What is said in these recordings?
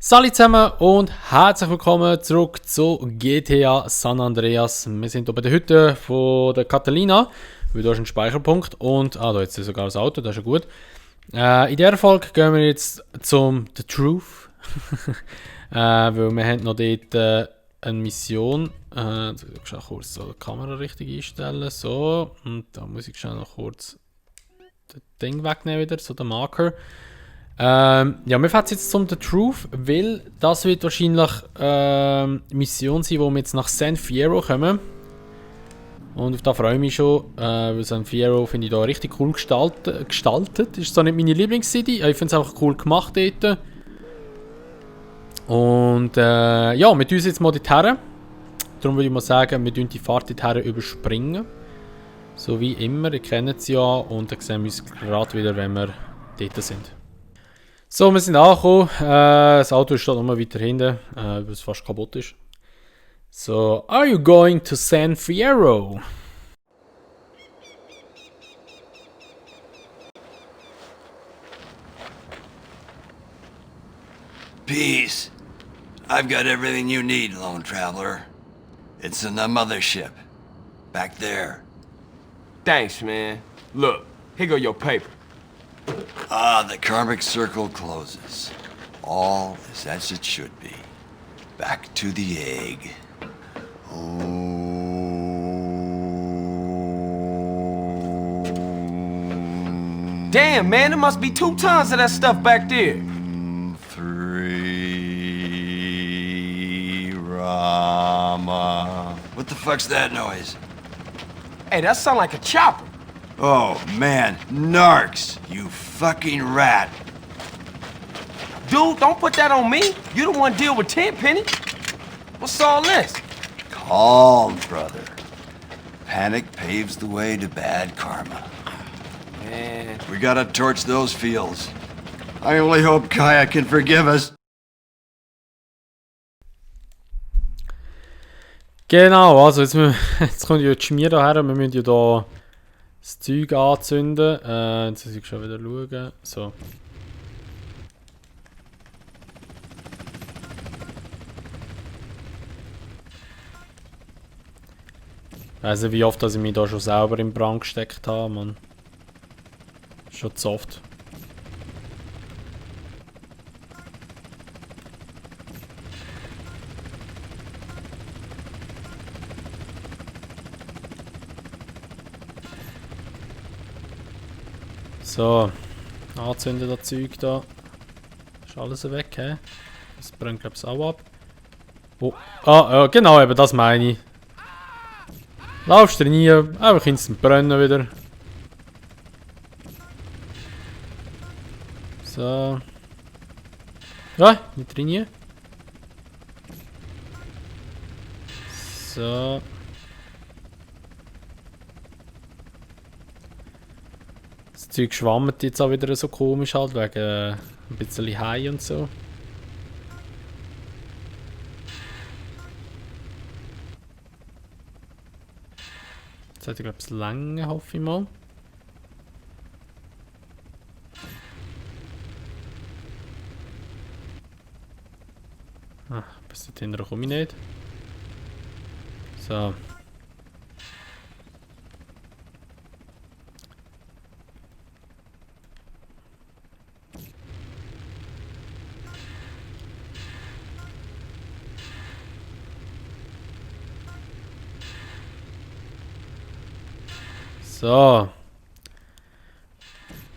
Salut zusammen und herzlich willkommen zurück zu GTA San Andreas. Wir sind hier bei der Hütte von der Catalina, weil da ist ein Speicherpunkt und da jetzt ist sogar das Auto, das ist ja gut. In dieser Folge gehen wir jetzt zum The Truth, weil wir haben noch dort eine Mission. Jetzt muss ich schnell kurz so die Kamera richtig einstellen, so, und da muss ich schnell noch kurz das Ding wegnehmen wieder, so den Marker. Ja, wir fahren jetzt zum The Truth, weil das wird wahrscheinlich eine Mission sein, wo wir jetzt nach San Fierro kommen. Und auf das freue ich mich schon, weil San Fierro finde ich da richtig cool gestaltet. Ist zwar nicht meine Lieblings-City, ich finde es einfach cool gemacht dort. Und ja, wir tun jetzt mal dorthin. Darum würde ich mal sagen, wir tun die Fahrt dorthin überspringen. So wie immer, ihr kennt sie ja und dann sehen wir uns gerade wieder, wenn wir dort sind. So, wir sind angekommen. Das Auto steht noch mal weiter hinten, weil es fast kaputt ist. So, are you going to San Fierro? Peace. I've got everything you need, lone traveler. It's in the mothership. Back there. Thanks, man. Look, here go your paper. The karmic circle closes. All is as it should be. Back to the egg. Damn, man, there must be 2 tons of that stuff back there. 3 Rama. What the fuck's that noise? Hey, that sound like a chopper. Oh man, Narcs, you fucking rat. Dude, don't put that on me. You the one deal with Tenpenny. What's all this? Calm, brother. Panic paves the way to bad karma. Man. We gotta torch those fields. I only hope Kaya can forgive us. Genau, also jetzt kommt ja die Schmier daher, wir müssen ja da das Zeug anzünden. Jetzt muss ich schon wieder schauen. So. Ich weiss nicht, wie oft dass ich mich da schon selber in Brand gesteckt habe, man. Schon zu oft. So, anzünden das Zeug da. Ist alles weg, hä? Das brennt glaube ich auch ab. Oh, genau, eben das meine ich. Laufst du nie, einfach instant brennen wieder. So. Ja, nicht trainieren. So. Das Zeug schwammt jetzt auch wieder so komisch halt, wegen ein bisschen Hai und so. Jetzt hat er glaube ich lange, hoffe ich mal. Bis dorthin komme ich nicht. So. So.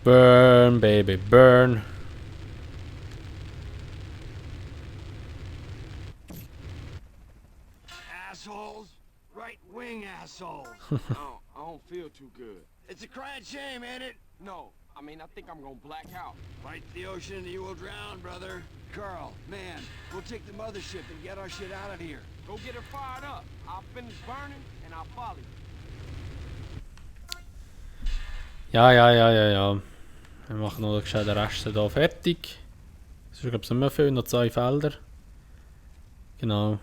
Burn, baby, burn. Assholes. Right-wing assholes. I don't feel too good. It's a crying shame, ain't it? No, I mean, I think I'm gonna black out. Fight the ocean and you will drown, brother. Carl, man, we'll take the mothership and get our shit out of here. Go get her fired up. I'll finish burning and I'll follow you. Ja. Wir machen noch den Rest hier fertig. Das ist glaube ich nicht mehr viel, noch 2 Felder. Genau.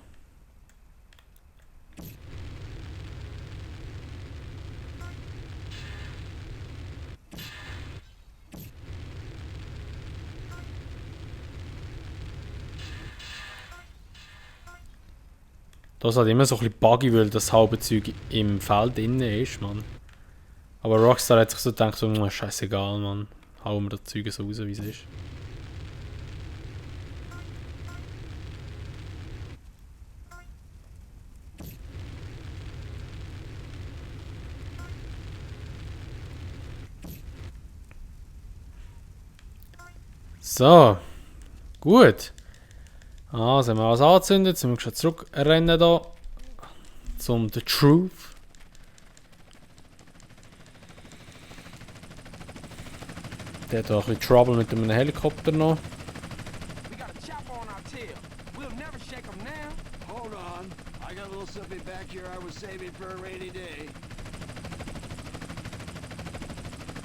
Das hat immer so ein bisschen buggy, weil das halbe Zeug im Feld innen ist, Mann. Aber Rockstar hat sich so gedacht, so, scheißegal, Mann. Hauen wir das Zeug so raus, wie es ist. So. Gut. Also haben wir alles angezündet, jetzt sind wir schon zurückrennen da. Zum The Truth. Der hat auch ein bisschen Trouble mit einem Helikopter noch. We got a chopper on our tail. We'll never shake 'em now. Hold on. I got a little something back here I was saving for a rainy day.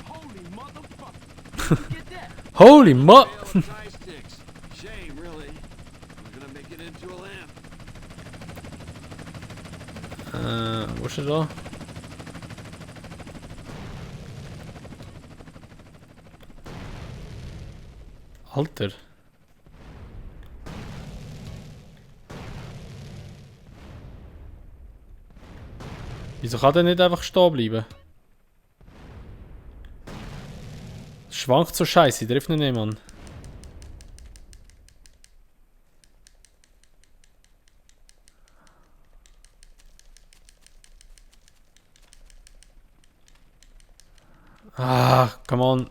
Holy motherfucker. Get that? Holy mo... Bale of tie sticks. Shame, really. We're gonna make it into a lamp. Wo ist er da? Alter. Wieso kann der nicht einfach stehen bleiben? Das schwankt so scheiße, trifft ihn nicht, Mann. Ah, come on.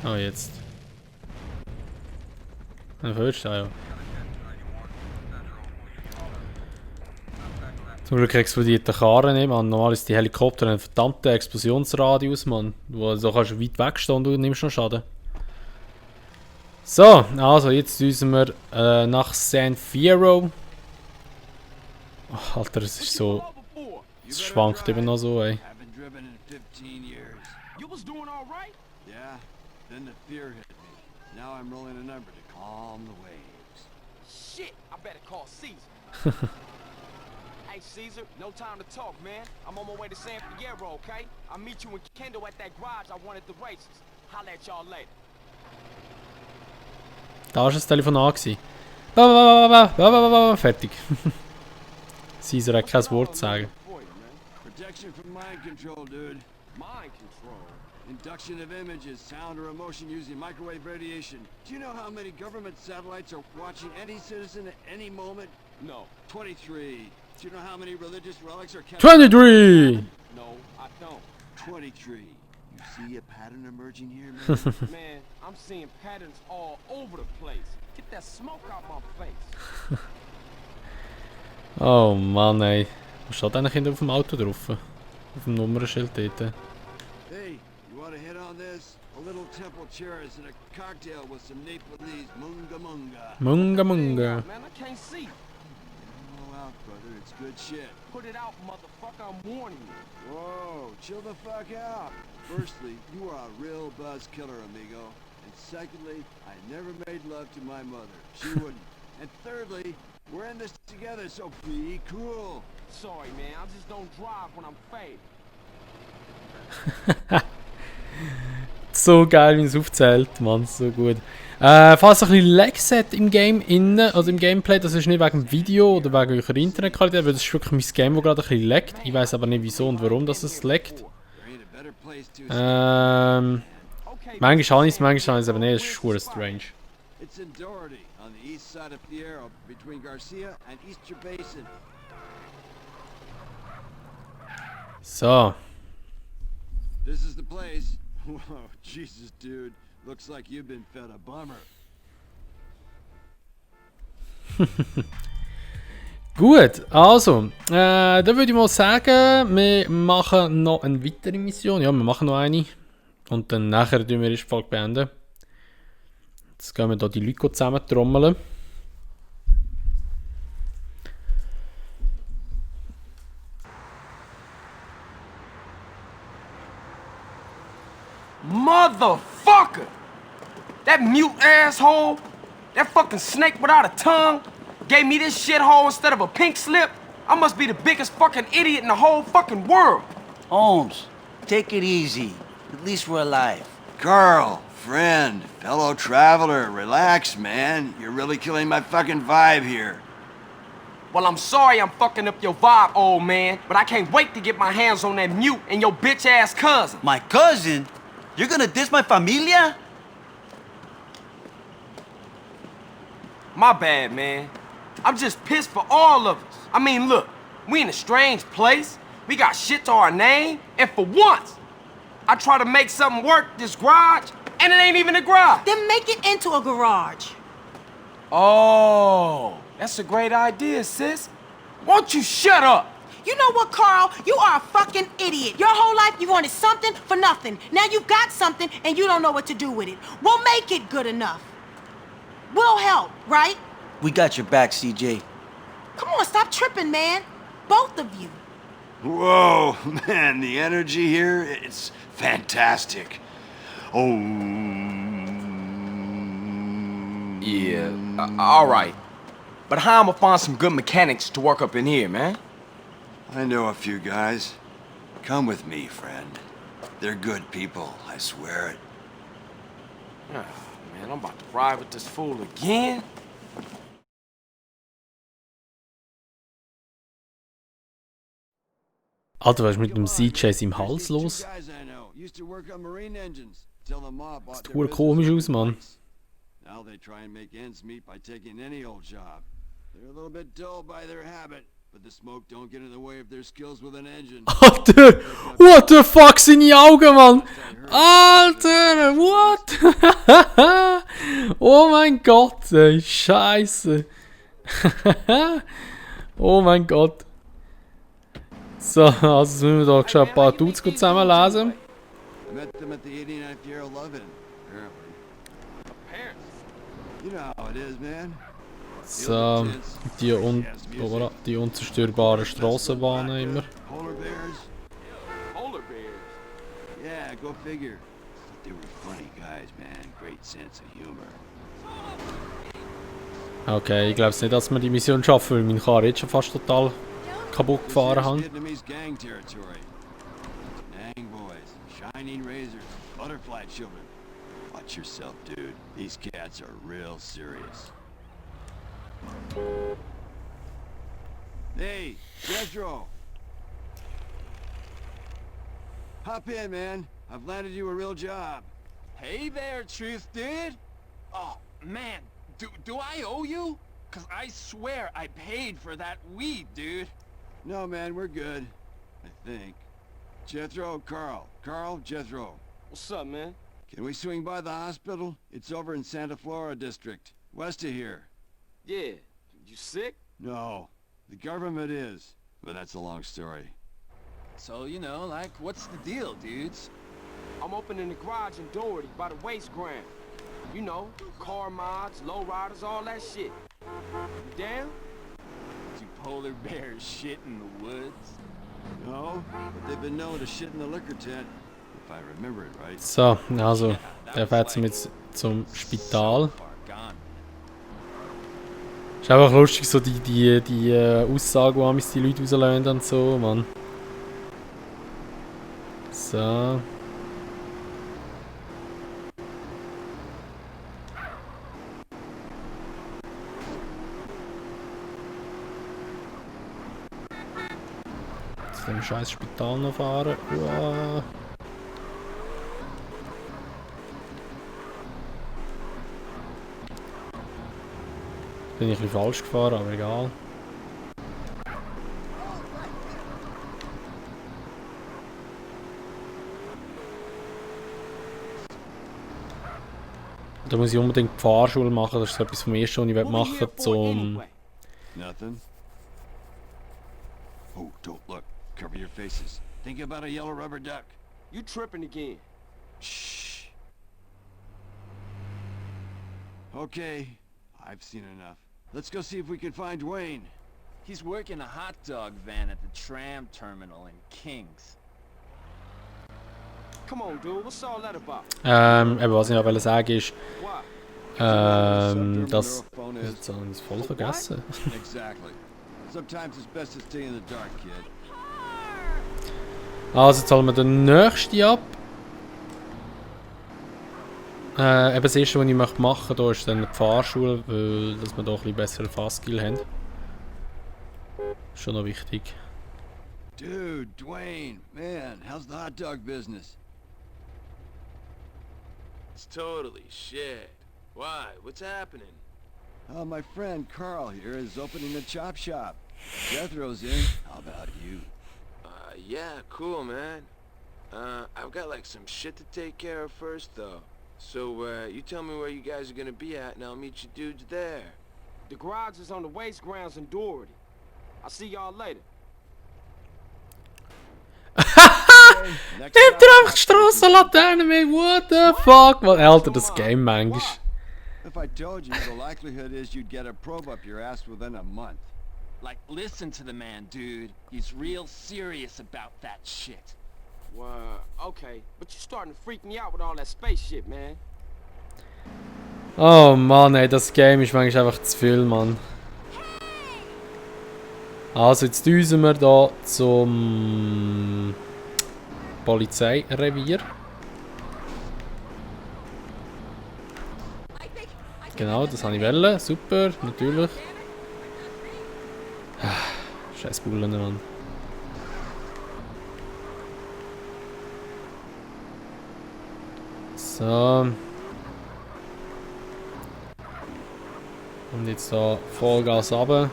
Oh, jetzt. Dann verwirrst du, ja. Zum Glück explodiert der Karren nicht, Mann. Normal ist die Helikopter ein verdammter Explosionsradius, Mann. Wo so kannst du weit wegstehen und du nimmst noch Schaden. So, also jetzt düsen wir nach San Fierro. Oh, Alter, es ist so... Es schwankt eben noch so, ey. Haven't driven in 15 years. You was doing all right? Yeah, then the fear hit me. Now I'm rolling a number to calm the waves. Shit, I better call Caesar. Hey Caesar, no time to talk, man. I'm on my way to San Fierro, okay? I'll meet you and Kendall at that garage I wanted the races. Holla at y'all later. Da war das Telefonat. Fertig. Caesar hat kein Wort zu sagen. Protection from mind control, dude. Mind control. Induction of images, sound, or emotion using microwave radiation. Do you know how many government satellites are watching any citizen at any moment? No. 23. Do you know how many religious relics are kept? 23! No, I don't. 23. You see a pattern emerging here, man? Man, I'm seeing patterns all over the place. Get that smoke out my face. Oh Mann, ey. Was steht eigentlich auf dem Auto drauf? Auf dem Nummernschild dort. Hey, you want to hit on this? A little temple chairs and a cocktail with some Nepalese munga munga. Munga munga. Man, I can't see. Roll out, brother. It's good shit. Put it out, motherfucker. I'm warning you. Whoa, chill the fuck out. Firstly, you are a real buzz killer, amigo. And secondly, I never made love to my mother. She wouldn't. And thirdly, we're in this together, so be cool. Sorry, man. I just don't drive when I'm faded. So geil, wie es aufzählt, Mann, so gut. Falls ein bisschen Lags hat im Game innen, also im Gameplay, das ist nicht wegen dem Video oder wegen eurer Internetqualität, weil das ist wirklich mein Game, das gerade ein bisschen laggt. Ich weiß aber nicht wieso und warum das es laggt. Manchmal habe ich es, manchmal habe ich es aber nicht, das ist schwer strange. It's in Doherty, on the east side of Fierro, between Garcia and Easter Basin. So. This is the place. Whoa, Jesus, dude. Looks like you've been fed a bummer. Gut, also, dann würde ich mal sagen, wir machen noch eine weitere Mission. Ja, wir machen noch eine. Und dann nachher tun wir die Folge beenden. Jetzt gehen wir hier die Leute zusammen trommeln. Motherfucker! That mute asshole! That fucking snake without a tongue! Gave me this shithole instead of a pink slip! I must be the biggest fucking idiot in the whole fucking world! Holmes, take it easy. At least we're alive. Carl, friend, fellow traveler, relax, man. You're really killing my fucking vibe here. Well, I'm sorry I'm fucking up your vibe, old man, but I can't wait to get my hands on that mute and your bitch-ass cousin. My cousin? You're gonna diss my familia? My bad, man. I'm just pissed for all of us. I mean, look, we in a strange place. We got shit to our name, and for once, I try to make something work this garage, and it ain't even a garage. Then make it into a garage. Oh, that's a great idea, sis. Won't you shut up? You know what, Carl? You are a fucking idiot. Your whole life you wanted something for nothing. Now you've got something and you don't know what to do with it. We'll make it good enough. We'll help, right? We got your back, CJ. Come on, stop tripping, man. Both of you. Whoa, man, the energy here, it's fantastic. Oh. Yeah, all right. But how am I find some good mechanics to work up in here, man? I know a few guys. Come with me, friend. They're good people, I swear it. Oh, man, I'm about to ride with this fool again. Alter, was ist mit dem CJ im Hals los? Das tut komisch aus, Mann. Now they try and make ends meet by taking any old job. They're a little bit dull by their habit, but the smoke don't get in the way of their skills with an engine. Alter, what the fuck, seine Augen, Mann? Alter, what? Oh mein Gott, ey, Scheiße. Oh mein Gott. So, also müssen wir da schon ein paar Dudes zusammenlesen. I met them at the 89th year 11, apparently. You know how it is, man. So, die unzerstörbaren Strassenbahnen immer. Polar bears? Polar bears. Yeah, go figure. They were funny guys, man. Great sense of humor. Okay, ich glaube nicht, dass wir die Mission schaffen, weil meine Karre jetzt schon fast total kaputt gefahren haben. Vietnamese gang territory. Nang boys, shining razors, butterfly children. Watch yourself, dude. These cats are real serious. Hey, Jethro. Hop in, man. I've landed you a real job. Hey there, Truth Dude. Oh, man, do I owe you? 'Cause I swear I paid for that weed, dude. No, man, we're good. I think. Jethro, Carl. Carl, Jethro. What's up, man? Can we swing by the hospital? It's over in Santa Flora District, west of here. Yeah. You sick? No, the government is. But that's a long story. So, you know, like, what's the deal, dudes? I'm opening the garage in Doherty by the waste ground. You know, car mods, low riders, all that shit. You down? Do polar bears shit in the woods? No, but they've been known to shit in the liquor tent, if I remember it right. So, also, der fährt jetzt zum Spital. Far gone. Ist einfach lustig, so die Aussagen, die amigs die Leute rauslassen und so, Mann. So. Zu dem scheiß Spital noch fahren. Uah. Bin ich ein bisschen falsch gefahren, aber egal. Da muss ich unbedingt die Fahrschule machen, das ist so etwas vom Ersten, was ich machen will, zum... Nothing? Oh, don't look. Cover your faces. Think about a yellow rubber duck. You tripping again. Shh. Okay, I've seen enough. Let's go see if we can find Dwayne. He's working a hot dog van at the tram terminal in Kings. Come on, dude. What's all that about? Eben, was ich noch sagen ist, Why? das... Jetzt habe ich es voll vergessen. Exactly. Sometimes it's best to stay in the dark, kid. Also, jetzt holen wir den nächsten ab. Eben das erste, was ich machen möchte, da ist dann die Fahrschule, weil dass wir da ein bisschen besseren Fahrskill haben. Schon noch wichtig. Dude, Dwayne, man, how's the hot dog business? It's totally shit. Why? What's happening? My friend Carl here is opening a chop shop. Jethro's in. How about you? Yeah, cool, man. I've got like some shit to take care of first, though. So, you tell me where you guys are gonna be at, and I'll meet you dudes there. The garage is on the waste grounds in Doherty. I'll see y'all later. Next Nehmt ihr stop, einfach die Strassenlaterne mit? What the fuck? Was, Alter, das Game manchmal. If I told you, the likelihood is you'd get a probe up your ass within a month. Like, listen to the man, dude. He's real serious about that shit. Okay, but you're starting to freak me out with all that space shit, man. Oh Mann, ey, das Game ist manchmal einfach zu viel, Mann. Also, jetzt düsen wir da zum Polizeirevier. Genau, das habe ich wollen. Super, natürlich. Scheiß Bullen, Mann. So. Und jetzt da Vollgas runter.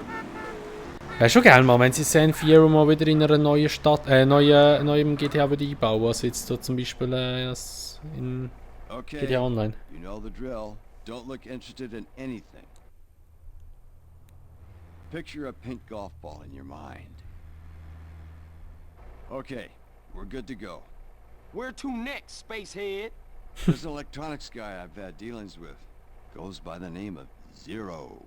Wäre schon geil, mal, wenn sie San Fierro mal wieder in einer neuen Stadt, neuem GTA wieder einbauen. Also jetzt da zum Beispiel in Okay, GTA Online. you know the drill. Don't look interested in anything. Picture a pink golf ball in your mind. Okay, we're good to go. Where to next, spacehead? There's an electronics guy I've had dealings with. Goes by the name of Zero.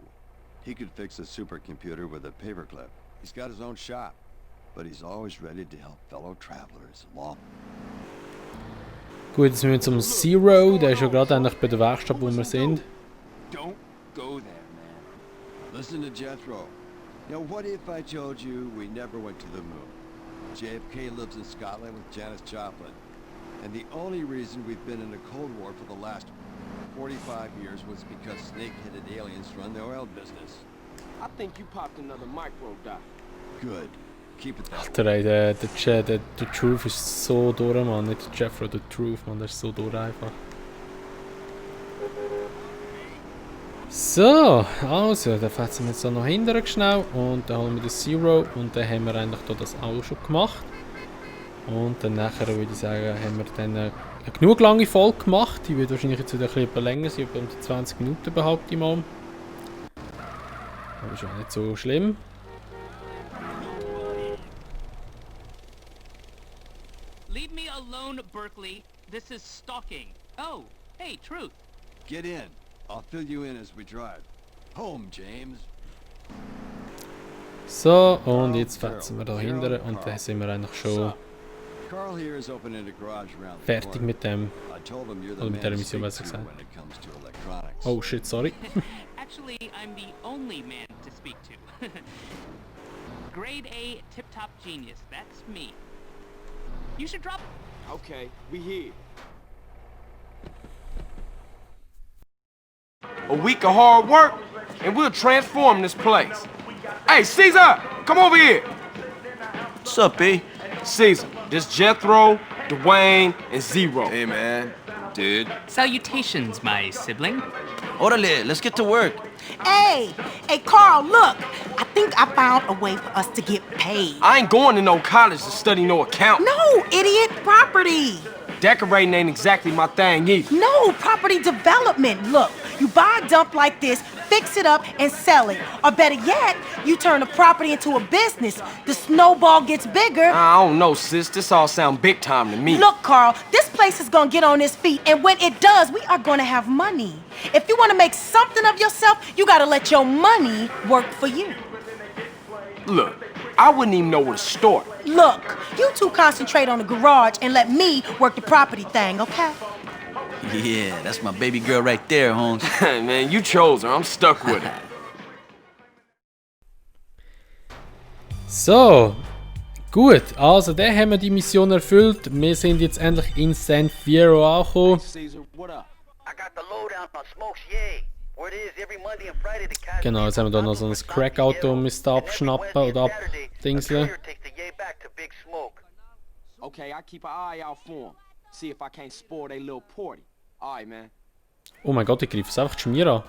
He could fix a supercomputer with a paperclip. He's got his own shop, but he's always ready to help fellow travelers along. Gut, jetzt müssen wir zum Zero. Der ist ja gerade eigentlich bei der Werkstatt, wo wir sind. Don't go there, man. Listen to Jethro. Now, what if I told you we never went to the moon? JFK lives in Scotland with Janis Joplin. And the only reason we've been in a Cold War for the last 45 years was because snake-headed aliens run the oil business. I think you popped another micro dot. Good. Keep it that way. Alter, ey, der Truth ist so durch, Mann. Nicht der Jeffro, der Truth, Mann. Der ist so durch einfach. So, also, dann fetzen wir jetzt da noch hinterher schnell und dann holen wir den Zero und dann haben wir eigentlich da das auch schon gemacht. Und dann nachher würde ich sagen, haben wir dann eine genug lange Folge gemacht. Die wird wahrscheinlich jetzt wieder ein bisschen länger sein, etwa um die 20 Minuten behaupte ich mal. Aber ist auch nicht so schlimm. Leave me alone, Berkeley. This is stalking. Oh, hey, Truth. Get in. I'll fill you in as we drive. Home, James. So, und jetzt fetzen wir da hinterher und dann sind wir eigentlich schon Carl here is opening a garage around the fertig corner. mit dem. I told him you're the Oder mit man der to Mission, speak besser to gesagt. when it comes to electronics. Oh shit, sorry. Actually, I'm the only man to speak to. Grade A tip-top genius. That's me. You should drop... Okay, we here. A week of hard work, and we'll transform this place. Hey, Caesar, come over here. What's up, B? Caesar, this Jethro, Dwayne, and Zero. Hey, man. Dude. Salutations, my sibling. Orale, let's get to work. Hey, Carl, look. I think I found a way for us to get paid. I ain't going to no college to study no accounting. No, idiot, property. Decorating ain't exactly my thing either. No, property development. Look, you buy a dump like this, fix it up, and sell it. Or better yet, you turn the property into a business. The snowball gets bigger. I don't know, sis. This all sound big time to me. Look, Carl, this place is gonna get on its feet, and when it does, we are gonna have money. If you wanna make something of yourself, you gotta let your money work for you. Look, I wouldn't even know where to start. Look, you two concentrate on the garage and let me work the property thing, okay? Yeah, that's my baby girl right there, Holmes. Man, you chose her. I'm stuck with her. So, gut, also dann haben wir die Mission erfüllt. Wir sind jetzt endlich in San Fierro angekommen. Caesar, what up? Genau, jetzt haben wir da noch so ein Crack-Auto, müsst ihr abschnappen oder abdingseln. Okay, I keep an eye out for him. See if I can't spoil their little party. Alright, man. Oh mein Gott, ich greife es einfach schon mir an.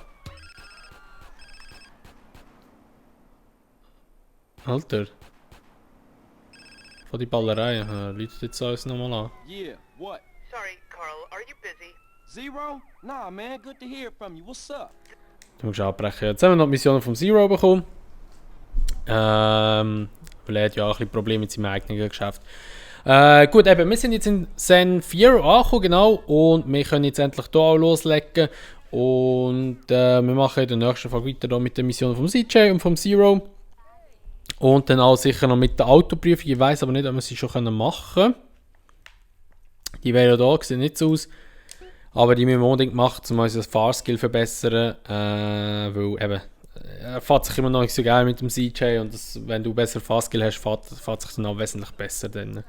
Alter. Von die Ballerei. Läutet jetzt uns nochmal an. Yeah, what? Sorry, Carl, are you busy? Zero? Nah, man, good to hear from you. What's up? Du musst abbrechen. Jetzt haben wir noch die Mission vom Zero bekommen. Weil er hat ja auch ein bisschen Probleme mit seinem eigenen Geschäft. Gut, eben, wir sind jetzt in San Fierro angekommen, genau. Und wir können jetzt endlich hier auch loslegen. Und wir machen in der nächsten Folge weiter da mit der Mission vom CJ und vom Zero. Und dann auch sicher noch mit der Autoprüfung. Ich weiss aber nicht, ob wir sie schon machen können. Die wäre ja da, sieht nicht so aus. Aber die müssen wir unbedingt machen, um unser Fahrskill verbessern. Weil eben, er fährt sich immer noch nicht so geil mit dem CJ. Und das, wenn du besser Fahrskill hast, fährt sich dann auch wesentlich besser. Dann.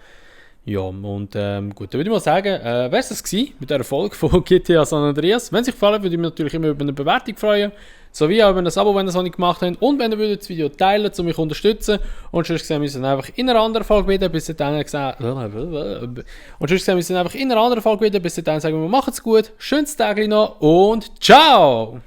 Ja, und gut, dann würde ich mal sagen, wäre es das gewesen mit dieser Folge von GTA San Andreas. Wenn es euch gefallen hat, würde ich mich natürlich immer über eine Bewertung freuen. Sowie auch über ein Abo, wenn ihr es noch nicht gemacht habt. Und wenn ihr das Video teilen, um mich zu unterstützen. Und sonst sehen wir uns dann einfach in einer anderen Folge wieder. Bis dann gesagt. Und sonst sehen wir uns dann einfach in einer anderen Folge wieder. Bis dann sagen wir, macht's gut, schönes Tag noch und ciao!